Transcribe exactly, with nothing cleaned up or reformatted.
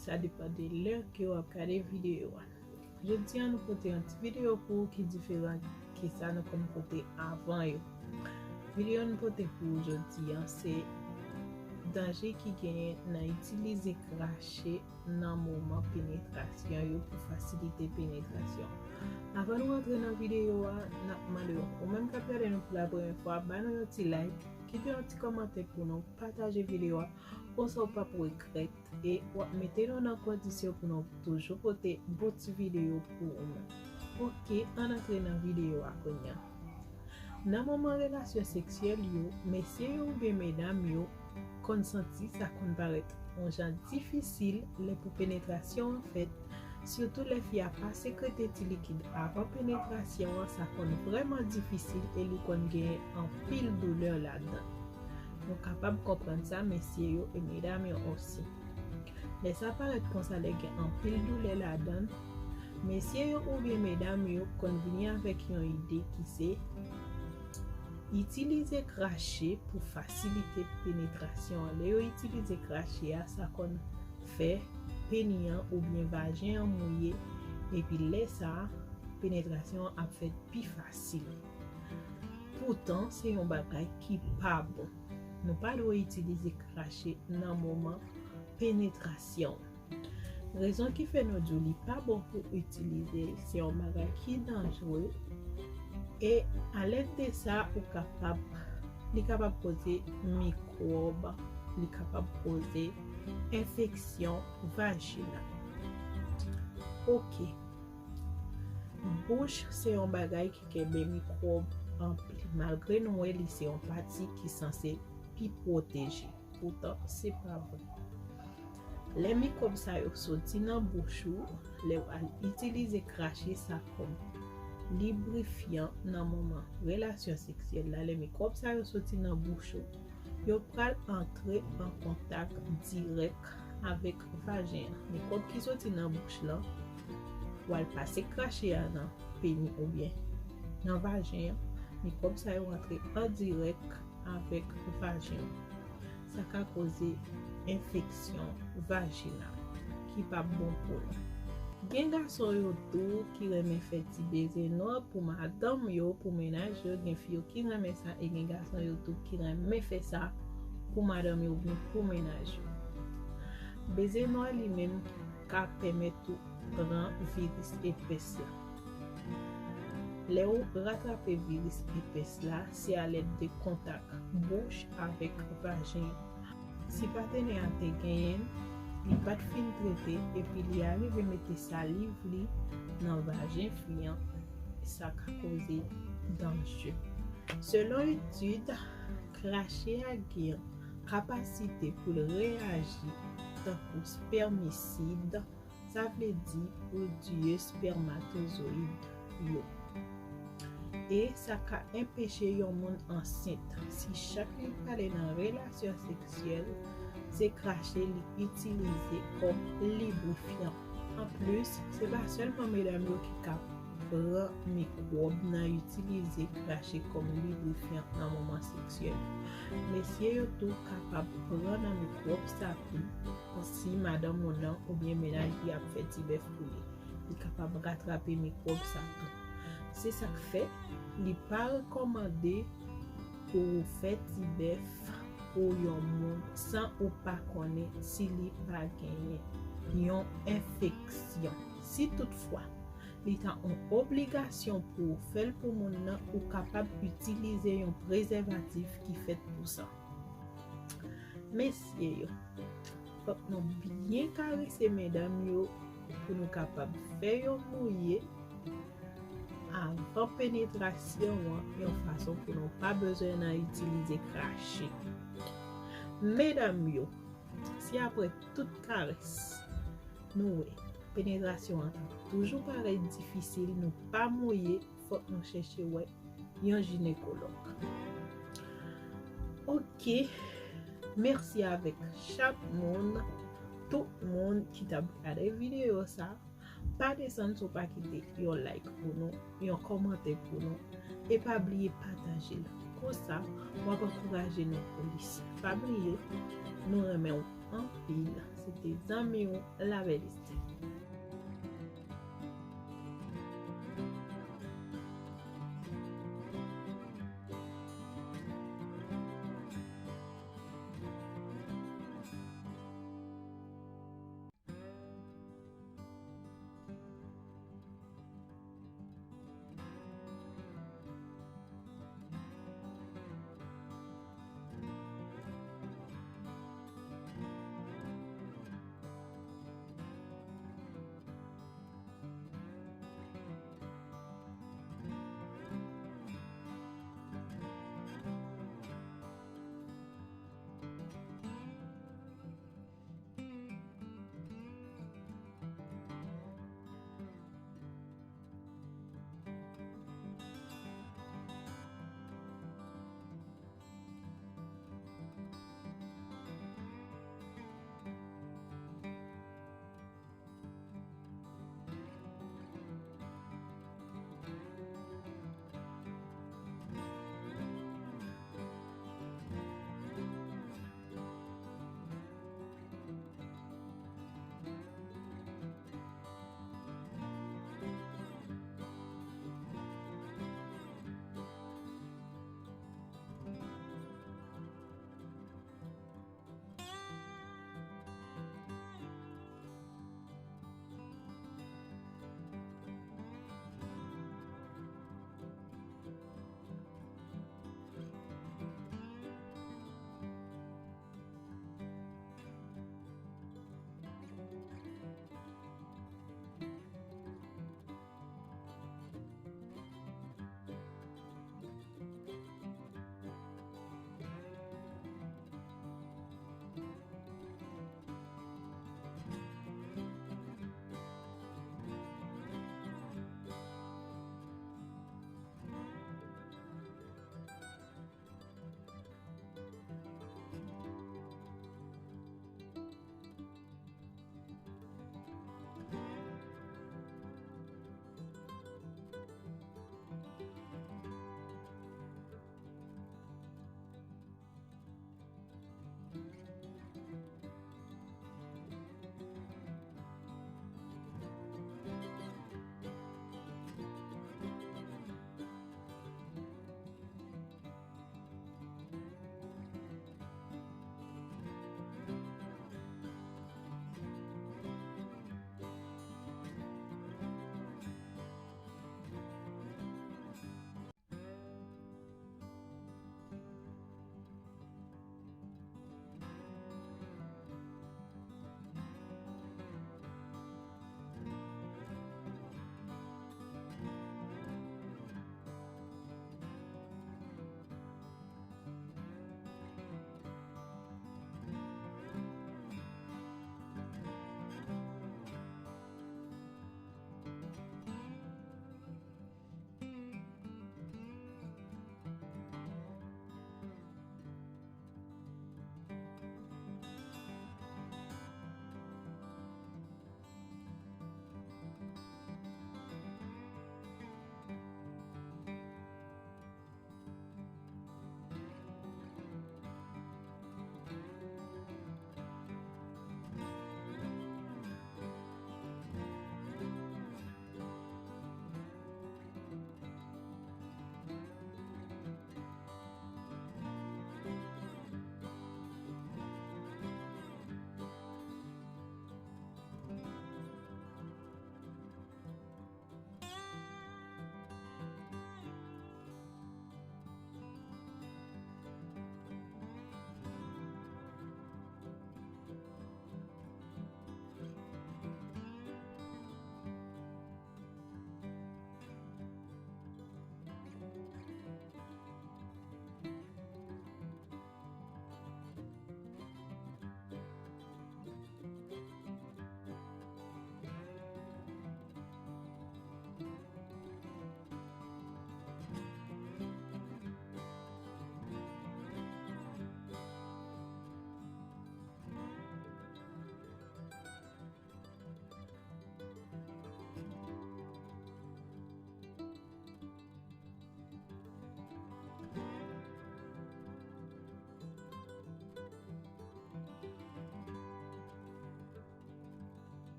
Sa depann de lè ke w ap gade videyo a. Jodi a, nou pote yon ti videyo pou ou ki diferan ke sa nou konn pote avan yo. Videyo nou pote pou ou jodi a, se danje ki genyen nan itilize krache nan moman penetrasyon yo pou fasilite penetrasyon. Avan nou antre nan videyo a, n ap mande w, ou menm k ap gade nou pou la premyè fwa, ba nou yon ti like, kite yon ti kòmantè pou nou, pataje videyo a, konsa w p ap regrèt e w ap mete nou nan kondisyon pou nou toujou pote bon ti videyo pou ou menm. Oke, ann antre nan videyo a kounye a. Nan moman relasyon seksyèl yo, mesye yo oubyen medam yo konn santi sa konn parèt yon jan difisil lè pou penetrasyon an fèt, sitou lè fi a pa sekrete ti likid avan penetrasyon an, sa konn vrèman difisil e li konn genyen anpil doulè ladan. Nou kapab konprann sa, mesye yo e medam yo osi. Lè sa parèt konsa, lè gen anpil doulè ladan l, mesye yo oubyen medam yo konn vini avèk yon ide ki se itilize krache pou fasilite penetrasyon an. Lè yo itilize krache a, sa konn fè peni an oubyen vajen an mouye, epi lè sa a, penetrasyon an ap fèt pi fasil. Poutan, se yon bagay ki pa bon. Nou pa dwe itilize krache nan moman penetrasyon. Rezon ki fè nou di w li pa bon pou itilize l, se yon bagay ki danjere. E alèd de sa, ou kapab, li kapab koze mikwòb, li kapab koze enfeksyon vajinal. Oke. Bouch se yon bagay ki kenbe mikwòb anpil, malgre nou wè li se yon pati ki sanse pi pwoteje. Poutan, se pa vre. Lè mikwòb sa yo soti nan bouch ou, lè w al itilize krache sa kòm librifyan nan moman relasyon seksyèl la, lè mikwòb sa yo soti nan bouch ou, yo pral antre an kontak dirèk avèk vajen an. Mikwòb ki soti nan bouch lan, w al pase krache a nan peni oubyen nan vajen an, mikwòb sa yo antre an dirèk avèk vajen an. Sa ka koze enfeksyon vajinal ki p ap bon pou nou. Gen gason yo tou ki renmen fè ti beze nwa pou madanm yo, pou mennaj yo, gen fi yo ki renmen sa, e gen gason yo tou ki renmen fè sa pou madanm yo oubyen pou mennaj yo. Beze nwa li menm ka pèmèt ou pran viris èpès la. Lè w ratrape viris èpès la, se alèd de kontak bouch avèk vajen an. Si patenè a te genyen l, li pa t fin trete epi li arive mete saliv li nan vajen fi an, sa ka koze danje. Selon etid, krache a gen kapasite pou l reyaji tankou spèmisid, sa vle di pou l tiye spèmatozoyid yo. E sa ka enpeche yon moun ansent si chak li prale nan relasyon seksyèl, se krache li itilize kòm librifyan. Anplis, se pa sèlman medam yo ki ka pran mikwòb nan itilize krache kòm librifyan nan moman seksyèl. Mesye yo tou kapab pran nan mikwòb sa tou si madanm ou nan oubyen mennaj li ap fè ti bèf pou li. Li kapab ratrape mikwòb sa tou. Se sa k fè, li pa rekòmande pou w fè ti bèf pou yon moun san ou pa konnen si li pa genyen yon enfeksyon. Si toutfwa li ta yon obligasyon pou w fè l pou moun nan, ou kapab itilize yon prezèvatif ki fèt pou sa. Mesye yo, fòk nou byen karese medam yo pou nou kapab fè yo mouye avan penetrasyon an yon fason pou nou pa bezwen nan itilize krache. Medam yo, si apre tout karès nou wè penetrasyon an toujou parèt difisil, nou pa mouye, fòk nou chèche wè yon jinekològ. Oke, mèsi avèk chak moun, tout moun ki t ap gade videyo sa. Pa desann si w pa kite yon like pou nou, yon kòmantè pou nou, e pa bliye pataje l. Konsa, w ap ankouraje nou plis. Pa bliye, nou renmen w anpil. Se Te zanmi w, Labèl Estè.